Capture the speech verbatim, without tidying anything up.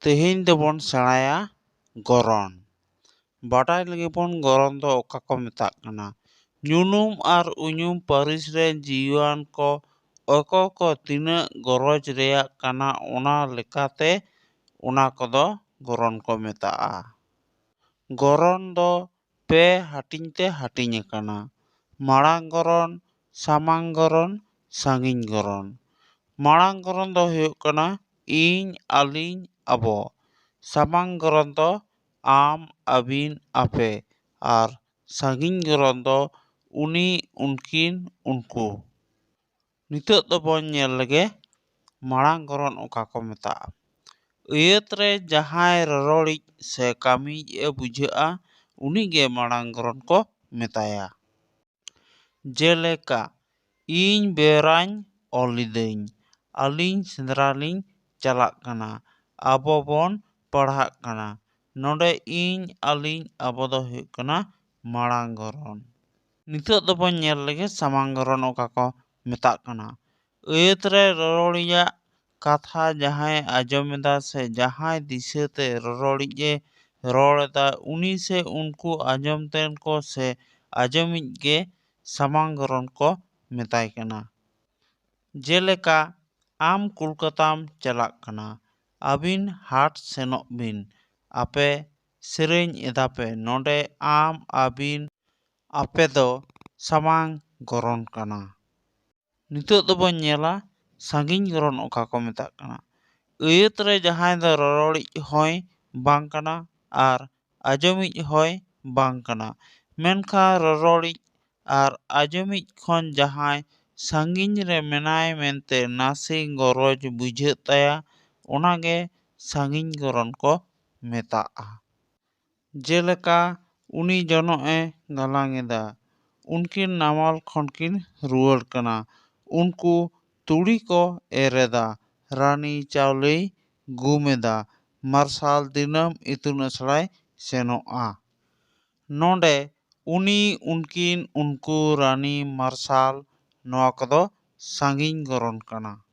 ᱛᱮᱦᱮᱧ ᱫᱚᱵᱚᱱ ᱥᱮᱬᱟᱭᱟ ᱜᱚᱨᱚᱱ᱾ ᱵᱟᱰᱟᱭ ᱞᱟᱹᱜᱤᱫ ᱵᱚᱱ ᱜᱚᱨᱚᱱ ᱫᱚ ᱚᱠᱟ ᱠᱚ ᱢᱮᱛᱟᱜ ᱠᱟᱱᱟ᱾ ᱧᱩᱱᱩᱢ ᱟᱨ ᱩᱧᱩᱢ ᱯᱟᱹᱨᱤᱥ ᱨᱮᱱ ᱡᱤᱣᱤᱣᱟᱱ ᱠᱚ ᱚᱠᱚᱭ ᱠᱚ ᱛᱤᱱᱟᱹᱜ ᱜᱚᱨᱚᱡᱽ ᱨᱮᱭᱟᱜ ᱠᱟᱱᱟ, ᱚᱱᱟ ᱞᱮᱠᱟᱛᱮ ᱚᱱᱟ ᱠᱚᱫᱚ ᱜᱚᱨᱚᱱ ᱠᱚ ᱢᱮᱛᱟᱜᱼᱟ᱾ ᱜᱚᱨᱚᱱ ᱫᱚ ᱯᱮ ᱦᱟᱹᱴᱤᱧ ᱛᱮ ᱦᱟᱹᱴᱤᱧ ᱟᱠᱟᱱᱟ: ᱢᱟᱲᱟᱝ ᱜᱚᱨᱚᱱ, ᱥᱟᱢᱟᱝ ᱜᱚᱨᱚᱱ, ᱥᱟᱺᱜᱤᱧ ᱜᱚᱨᱚᱱ᱾ ᱢᱟᱲᱟᱝ ᱜᱚᱨᱚᱱ ᱫᱚ ᱦᱩᱭᱩᱜ ᱠᱟᱱᱟ ᱤᱧ, ᱟᱹᱞᱤᱧ, ᱟᱵᱚ᱾ ᱥᱟᱢᱟᱝ ᱜᱚᱨᱚᱱ ᱫᱚ ᱟᱢ, ᱟᱹᱵᱤᱱ, ᱟᱯᱮ᱾ ᱟᱨ ᱥᱟᱺᱜᱤᱧ ᱜᱚᱨᱚᱱ ᱫᱚ ᱩᱱᱤ, ᱩᱱᱠᱤᱱ, ᱩᱱᱠᱩ᱾ ᱱᱤᱛᱚᱜ ᱫᱚᱵᱚᱱ ᱧᱮᱞ ᱞᱮᱜᱮ ᱢᱟᱲᱟᱝ ᱜᱚᱨᱚᱱ ᱚᱠᱟ ᱠᱚ ᱢᱮᱛᱟᱜᱼᱟ᱾ ᱟᱹᱭᱟᱹᱛ ᱨᱮ ᱡᱟᱦᱟᱸᱭ ᱨᱚᱨᱚᱲᱤᱡ ᱥᱮ ᱠᱟᱹᱢᱤᱭᱤᱡ ᱮ ᱵᱩᱡᱷᱟᱹᱜᱼᱟ, ᱩᱱᱤᱜᱮ ᱢᱟᱲᱟᱝ ᱜᱚᱨᱚᱱ ᱠᱚ ᱢᱮᱛᱟᱭᱟ᱾ ᱡᱮᱞᱮᱠᱟ, ᱤᱧ ᱵᱮᱣᱨᱟᱧ ᱚᱞ ᱞᱤᱫᱟᱹᱧ, ᱟᱹᱞᱤᱧ ᱥᱮᱸᱫᱽᱨᱟ ᱞᱤᱧ ᱪᱟᱞᱟᱜ ᱠᱟᱱᱟ, ᱟᱵᱚ ᱵᱚᱱ ᱯᱟᱲᱦᱟᱜ ᱠᱟᱱᱟ᱾ ᱱᱚᱰᱮ ᱤᱧ, ᱟᱹᱞᱤᱧ, ᱟᱵᱚ ᱫᱚ ᱦᱩᱭᱩᱜ ᱠᱟᱱᱟ ᱢᱟᱲᱟᱝ ᱜᱚᱨᱚᱱ᱾ ᱱᱤᱛᱚᱜ ᱫᱚᱵᱚᱱ ᱧᱮᱞ ᱞᱮᱜᱮ ᱥᱟᱢᱟᱝ ᱜᱚᱨᱚᱱ ᱚᱠᱟ ᱠᱚ ᱢᱮᱛᱟᱜ ᱠᱟᱱᱟ᱾ ᱟᱹᱭᱟᱹᱛ ᱨᱮ ᱨᱚᱨᱚᱲᱤᱡᱟᱜ ᱠᱟᱛᱷᱟ ᱡᱟᱦᱟᱸᱭ ᱟᱸᱡᱚᱢ ᱮᱫᱟ ᱥᱮ ᱡᱟᱦᱟᱸᱭ ᱫᱤᱥᱟᱹᱛᱮ ᱨᱚᱨᱚᱲᱤᱡ ᱮ ᱨᱚᱲ ᱮᱫᱟ, ᱩᱱᱤ ᱥᱮ ᱩᱱᱠᱩ ᱟᱸᱡᱚᱢ ᱛᱮᱱ ᱠᱚ ᱥᱮ ᱟᱸᱡᱚᱢᱤᱡ ᱜᱮ ᱥᱟᱢᱟᱝ ᱜᱚᱨᱚᱱ ᱠᱚ ᱢᱮᱛᱟᱭ ᱠᱟᱱᱟ᱾ ᱡᱮᱞᱮᱠᱟ, ᱟᱢ ᱠᱳᱞᱠᱟᱛᱟᱢ ᱪᱟᱞᱟᱜ ᱠᱟᱱᱟ, ᱟᱹᱵᱤᱱ ᱦᱟᱴ ᱥᱮᱱᱚᱜ ᱵᱤᱱ, ᱟᱯᱮ ᱥᱮᱨᱮᱧ ᱮᱫᱟ ᱯᱮ᱾ ᱱᱚᱰᱮ ᱟᱢ, ᱟᱹᱵᱤᱱ, ᱟᱯᱮ ᱫᱚ ᱥᱟᱢᱟᱝ ᱜᱚᱨᱚᱱ ᱠᱟᱱᱟ᱾ ᱱᱤᱛᱚᱜ ᱫᱚᱵᱚᱱ ᱧᱮᱞᱟ ᱥᱟᱺᱜᱤᱧ ᱜᱚᱨᱚᱱ ᱚᱠᱟ ᱠᱚ ᱢᱮᱛᱟᱜ ᱠᱟᱱᱟ᱾ ᱟᱹᱭᱟᱹᱛ ᱨᱮ ᱡᱟᱦᱟᱸᱭ ᱫᱚ ᱨᱚᱨᱚᱲᱤᱡ ᱦᱚᱸᱭ ᱵᱟᱝ ᱠᱟᱱᱟ ᱟᱨ ᱟᱸᱡᱚᱢᱤᱡ ᱦᱚᱸᱭ ᱵᱟᱝ ᱠᱟᱱᱟ, ᱢᱮᱱᱠᱷᱟᱱ ᱨᱚᱨᱚᱲᱤᱡ ᱟᱨ ᱟᱸᱡᱚᱢᱤᱡ ᱠᱷᱚᱱ ᱡᱟᱦᱟᱸᱭ ᱥᱟᱺᱜᱤᱧ ᱨᱮ ᱢᱮᱱᱟᱭ ᱢᱮᱱᱛᱮ ᱱᱟᱥᱮ ᱜᱚᱨᱚᱡᱽ ᱵᱩᱡᱷᱟᱹᱜ ᱛᱟᱭᱟ, ᱚᱱᱟᱜᱮ ᱥᱟᱺᱜᱤᱧ ᱜᱚᱨᱚᱱ ᱠᱚ ᱢᱮᱛᱟᱜᱼᱟ᱾ ᱡᱮᱞᱮᱠᱟ, ᱩᱱᱤ ᱡᱚᱱᱚᱜ ᱮ ᱜᱟᱞᱟᱝ ᱮᱫᱟ, ᱩᱱᱠᱤᱱ ᱱᱟᱢᱟᱞ ᱠᱷᱚᱱ ᱠᱤᱱ ᱨᱩᱣᱟᱹᱲ ᱠᱟᱱᱟ, ᱩᱱᱠᱩ ᱛᱩᱲᱤ ᱠᱚ ᱮᱨ ᱮᱫᱟ, ᱨᱟᱱᱤ ᱪᱟᱣᱞᱮᱭ ᱜᱩᱢ ᱮᱫᱟ, ᱢᱟᱨᱥᱟᱞ ᱫᱤᱱᱟᱹᱢ ᱤᱛᱩᱱ ᱟᱥᱲᱟᱭ ᱥᱮᱱᱚᱜᱼᱟ᱾ ᱱᱚᱰᱮ ᱩᱱᱤ, ᱩᱱᱠᱤᱱ, ᱩᱱᱠᱩ, ᱨᱟᱱᱤ, ᱢᱟᱨᱥᱟᱞ, ᱱᱚᱣᱟ ᱠᱚᱫᱚ ᱥᱟᱺᱜᱤᱧ ᱜᱚᱨᱚᱱ ᱠᱟᱱᱟ᱾